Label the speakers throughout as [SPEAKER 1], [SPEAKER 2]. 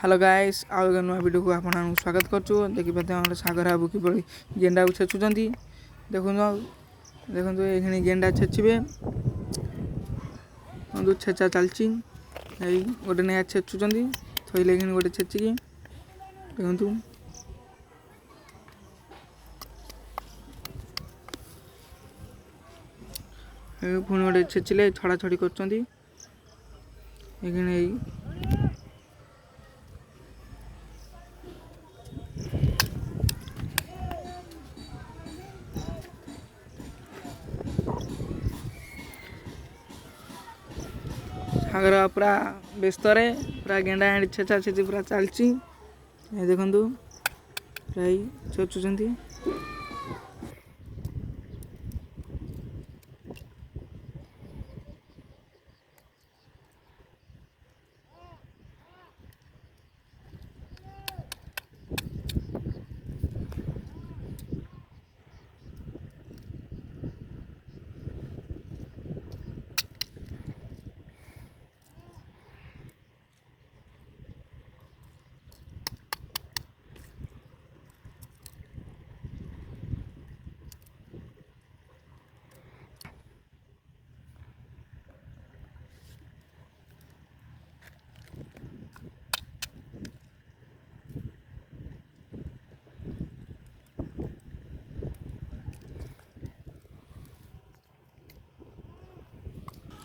[SPEAKER 1] Hello guys, ଆଉ ଏକ ନୂଆ ଭିଡ଼ିଓକୁ ଆପଣମାନଙ୍କୁ ସ୍ୱାଗତ କରୁଛୁ। ଦେଖିପାରୁଥିବେ ଆମର ସାଗର ବାବୁ କିଭଳି ଗେଣ୍ଡାକୁ ଛେଚୁଛନ୍ତି। ଦେଖନ୍ତୁ ଆଉ ଦେଖନ୍ତୁ, ଏଇଖିଣି ଗେଣ୍ଡା ଛେଚିବେ। ଦେଖନ୍ତୁ, ଛେଚା ଚାଲିଛି। ଏଇ ଗୋଟେ ନେଖା ଛେଚୁଛନ୍ତି, ଥୋଇଲେ ଏଇଖିଣି ଗୋଟେ ଛେଚିକି। ଦେଖନ୍ତୁ, ପୁଣି ଗୋଟେ ଛେଚିଲେ, ଛଡ଼ା ଛଡ଼ି କରୁଛନ୍ତି ଏଇଖିଣି। ଏଇ ସାଗର ପୁରା ବ୍ୟସ୍ତରେ, ପୁରା ଗେଣ୍ଡା ହାଣ୍ଡି ଛେଚା ଛେଚି ପୁରା ଚାଲିଛି। ଏ ଦେଖନ୍ତୁ, ପ୍ରାୟ ଛେଚୁଛନ୍ତି।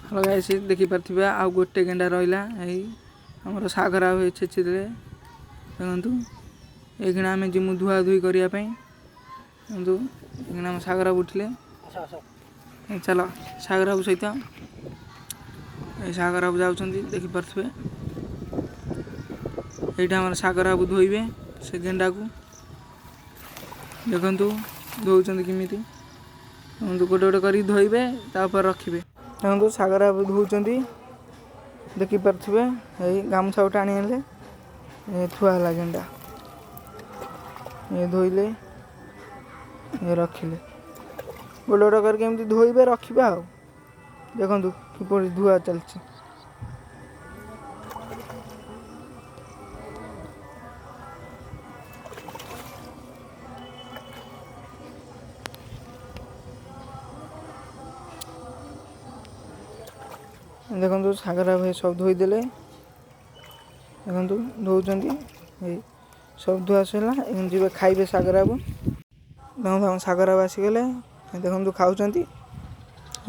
[SPEAKER 1] ହ୍ୟାଲୋ ଗାଇସ୍, ଦେଖିପାରୁଥିବେ ଆଉ ଗୋଟେ ଗେଣ୍ଡା ରହିଲା। ଏଇ ଆମର ସାଗର ଆଉ ଏଇ ଛେଚିଦେଲେ। ଦେଖନ୍ତୁ, ଏଇଖିଣା ଆମେ ଯିମୁ ଧୁଆ ଧୁଇ କରିବା ପାଇଁ। ଦେଖନ୍ତୁ, ଏଇଖିଣା ଆମ ସାଗର ବାବୁ ଉଠିଲେ। ଚାଲ ସାଗର ବାବୁ ସହିତ। ଏଇ ସାଗର ବାବୁ ଯାଉଛନ୍ତି, ଦେଖିପାରୁଥିବେ। ଏଇଟା ଆମର ସାଗର ବାବୁ ଧୋଇବେ ସେ ଗେଣ୍ଡାକୁ। ଦେଖନ୍ତୁ, ଧୋଉଛନ୍ତି କେମିତି। ଦେଖନ୍ତୁ, ଗୋଟେ ଗୋଟେ କରିକି ଧୋଇବେ, ତାପରେ ରଖିବେ। ଦେଖନ୍ତୁ, ସାଗର ବାବୁ ଧୋଉଛନ୍ତି, ଦେଖିପାରୁଥିବେ। ଏଇ ଗାମୁଛା ଗୋଟେ ଆଣି ଆଣିଲେ, ଏ ଥୁଆ ହେଲା ଗେଣ୍ଡା। ଏ ଧୋଇଲେ, ଏ ରଖିଲେ, ଗୋଟେ ଗୋଟେ କରିକି ଏମିତି ଧୋଇବେ, ରଖିବେ। ଆଉ ଦେଖନ୍ତୁ କିପରି ଧୁଆ ଚାଲିଛି। ଦେଖନ୍ତୁ, ସାଗର ଭାଇ ସବୁ ଧୋଇଦେଲେ। ଦେଖନ୍ତୁ, ଧୋଉଛନ୍ତି। ଏଇ ସବୁ ଧୁଆ ସରିଲା, ଏମିତି ଯିବେ ଖାଇବେ ସାଗର ବାବୁ। ଦେଖନ୍ତୁ, ଆମ ସାଗର ବାବୁ ଆସିଗଲେ। ଦେଖନ୍ତୁ, ଖାଉଛନ୍ତି।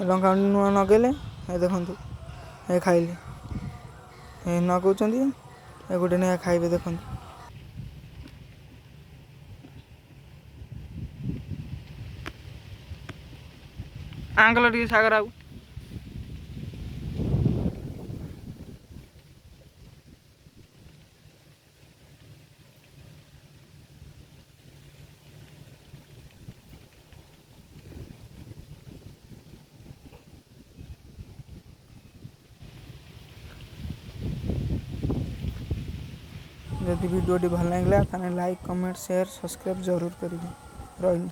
[SPEAKER 1] ଲଙ୍କା ଲୁଣ ଲଗେଇଲେ। ଏ ଦେଖନ୍ତୁ, ଏ ଖାଇଲେ, ଏ ନଗଉଛନ୍ତି, ଏ ଗୋଟେ ନେଖା ଖାଇବେ। ଦେଖନ୍ତୁ। ଆଙ୍କଲ ଟିକେ ସାଗର ବାବୁ। ଯଦି ଭିଡ଼ିଓଟି ଭଲ ଲାଗିଲା ତାହେଲେ ଲାଇକ୍, କମେଣ୍ଟ, ସେୟାର, ସବସ୍କ୍ରାଇବ୍ ଜରୁର କରିବେ। ରହିଲି।